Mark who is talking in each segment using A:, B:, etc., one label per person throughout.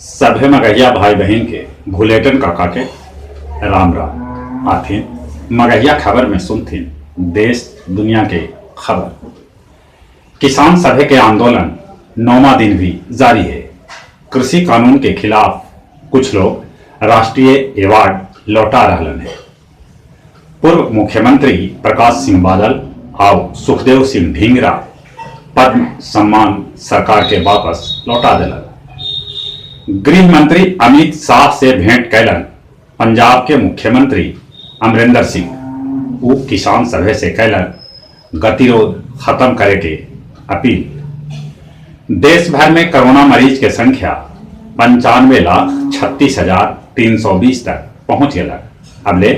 A: सभे मगहिया भाई बहिन के भुलेटन काका के राम राम। आथिन मगहिया खबर में सुनथिन देश दुनिया के खबर। किसान सभे के आंदोलन नौवां दिन भी जारी हे। कृषि कानून के खिलाफ कुछ लोग राष्ट्रीय अवार्ड लौटा रहलन हे। पूर्व मुख्यमंत्री प्रकाश सिंह बादल आउ सुखदेव सिंह ढींगरा पद्म सम्मान सरकार के वापस लौटा देलन। गृह मंत्री अमित शाह से भेंट कैलन पंजाब के मुख्यमंत्री अमरिंदर सिंह। ऊ किसान सभे से कैलन गतिरोध खत्म करे के अपील। देश भर में कोरोना मरीज के संख्या 95,36,320 तक पहुंच गया। अबले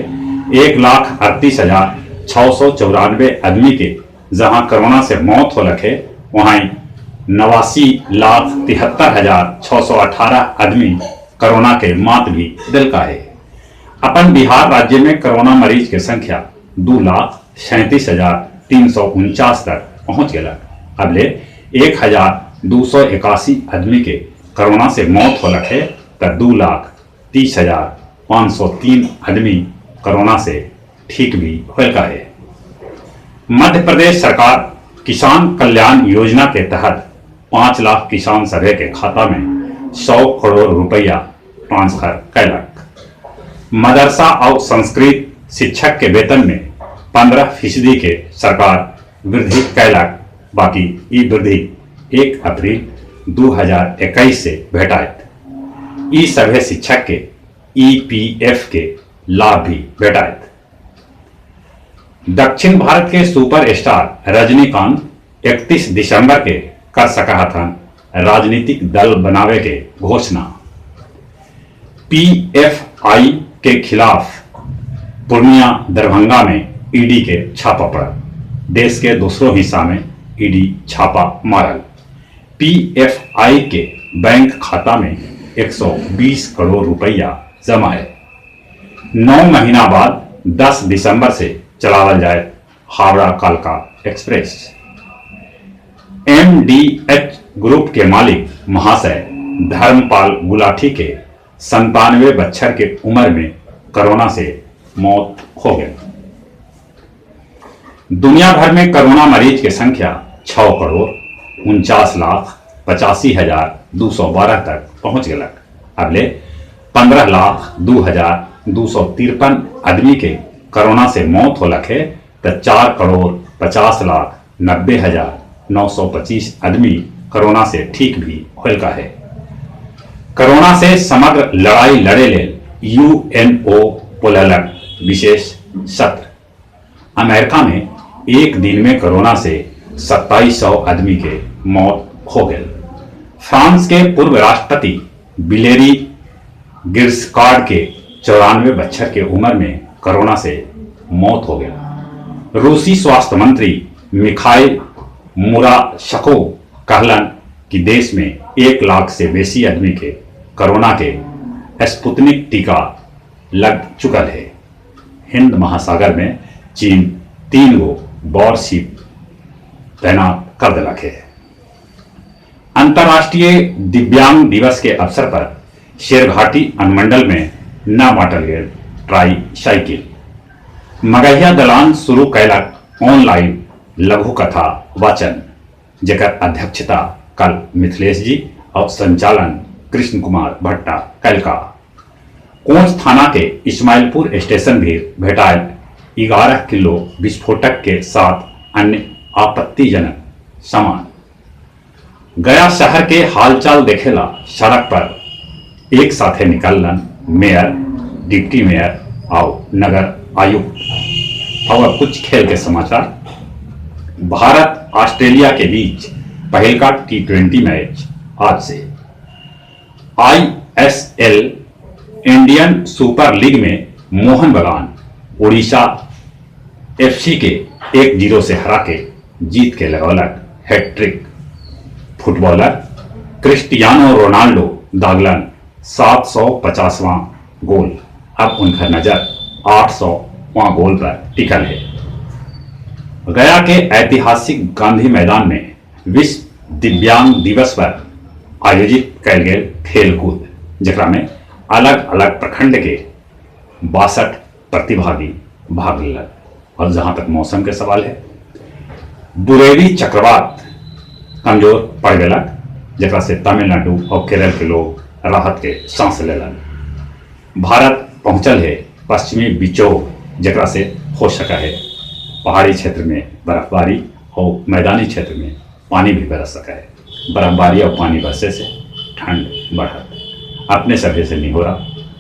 A: 1,38,694 आदमी के जहां कोरोना से मौत हो लखे, वहां 89,73,618 आदमी कोरोना के मात भी दिलका है। अपन बिहार राज्य में कोरोना मरीज के संख्या 2,37,349 तक पहुंच गया। अबले 1,281 आदमी के कोरोना से मौत हो लखे त 2,30,503 आदमी कोरोना से ठीक भी होल का है। मध्य प्रदेश सरकार किसान कल्याण योजना के तहत 5 लाख किसान सभे के खाता में 100 करोड़ रुपया ट्रांसफर कैलक। मदरसा और संस्कृत शिक्षक के वेतन में 15% के सरकार वृद्धि कैलक, बाकी ई वृद्धि 1 अप्रैल 2021 से भेटायत। ई सभे शिक्षक के ईपीएफ के लाभ भी भेटायत। दक्षिण भारत के सुपर स्टार रजनीकांत 31 दिसंबर के कर सका थन राजनीतिक दल बनावे के घोषणा। पीएफआई के खिलाफ पूर्णिया दरभंगा में ईडी के छापा पड़ा। देश के दूसरों हिस्सा में ईडी छापा मारल। पीएफआई के बैंक खाता में 120 करोड़ रुपया जमा है। 9 महीना बाद 10 दिसंबर से चलावल जाए हावड़ा कालका एक्सप्रेस। एमडीएच ग्रुप के मालिक महाशय धर्मपाल गुलाटी के 97 बच्छर के उम्र में कोरोना से मौत हो गई। दुनिया भर में कोरोना मरीज के संख्या 6,49,85,212 तक पहुंच गलक। अबले 15,02,253 आदमी के कोरोना से मौत हो लखे त 4,50,90,925 आदमी कोरोना से ठीक भी होल का है। कोरोना से समग्र लड़ाई लड़े लेल यूएनओ बोललक विशेष सत्र। अमेरिका में एक दिन में कोरोना से 2700 आदमी के मौत हो गए। फ्रांस के पूर्व राष्ट्रपति बिलेरी गिर्सकार्ड के 94 बच्छर के उम्र में कोरोना से मौत हो गया। रूसी स्वास्थ्य मंत्री मिखाइल मुराशको कहलन कि देश में 1 लाख से बेसी आदमी के कोरोना के स्पुतनिक टीका लग चुकल है। हिंद महासागर में चीन 3 गो वॉरशिप तैनात कर दिलक है। अंतर्राष्ट्रीय दिव्यांग दिवस के अवसर पर शेरघाटी अनुमंडल में न बांटल गेल ट्राई साइकिल। मगहिया दलान शुरू कैलक ऑनलाइन लघु कथा वाचन, जेकर अध्यक्षता कल मिथिलेश जी और संचालन कृष्ण कुमार भट्टा कैलका। कोंच थाना के इस्माइलपुर स्टेशन भी भेटायल 11 किलो विस्फोटक के साथ अन्य आपत्तिजनक सामान। गया शहर के हालचाल देखेला सड़क पर एक साथे निकललन मेयर, डिप्टी मेयर और नगर आयुक्त। और कुछ खेल के समाचार। भारत ऑस्ट्रेलिया के बीच पहल का टी20 मैच आज से। आईएसएल इंडियन सुपर लीग में मोहन बगान उड़ीसा एफसी के 1-0 से हरा के जीत के लगौलक हैट्रिक। फुटबॉलर क्रिस्टियानो रोनाल्डो दागलन 750वां गोल, अब उनका नजर 800वां गोल पर टिकल है। गया के ऐतिहासिक गांधी मैदान में विश्व दिव्यांग दिवस पर आयोजित कैल गेल खेलकूद। जेकरा में अलग अलग प्रखंड के 62 प्रतिभागी भाग लेलक। और जहाँ तक मौसम के सवाल है, बुरेवी चक्रवात कमजोर पड़ गलक, जेकरा से तमिलनाडु और केरल के लोग राहत के सांस लेलन। भारत पहुंचल है पश्चिमी विक्षोभ, जेकरा से हो सका है पहाड़ी क्षेत्र में बर्फबारी और मैदानी क्षेत्र में पानी भी बरस सका है। बर्फबारी और पानी बरसे से ठंड बढ़त। अपने सभे से निहोरा,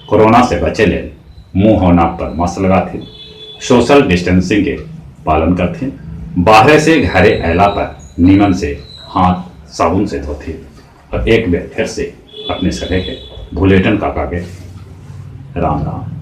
A: कोरोना से बचे ले मुंह और नाक पर मास्क लगाथे, सोशल डिस्टेंसिंग के पालन करथे, बाहर से घरे अला पर नीमन से हाथ साबुन से धोथे और एक बार फिर से अपने सभे के भुलेटन काका के राम राम।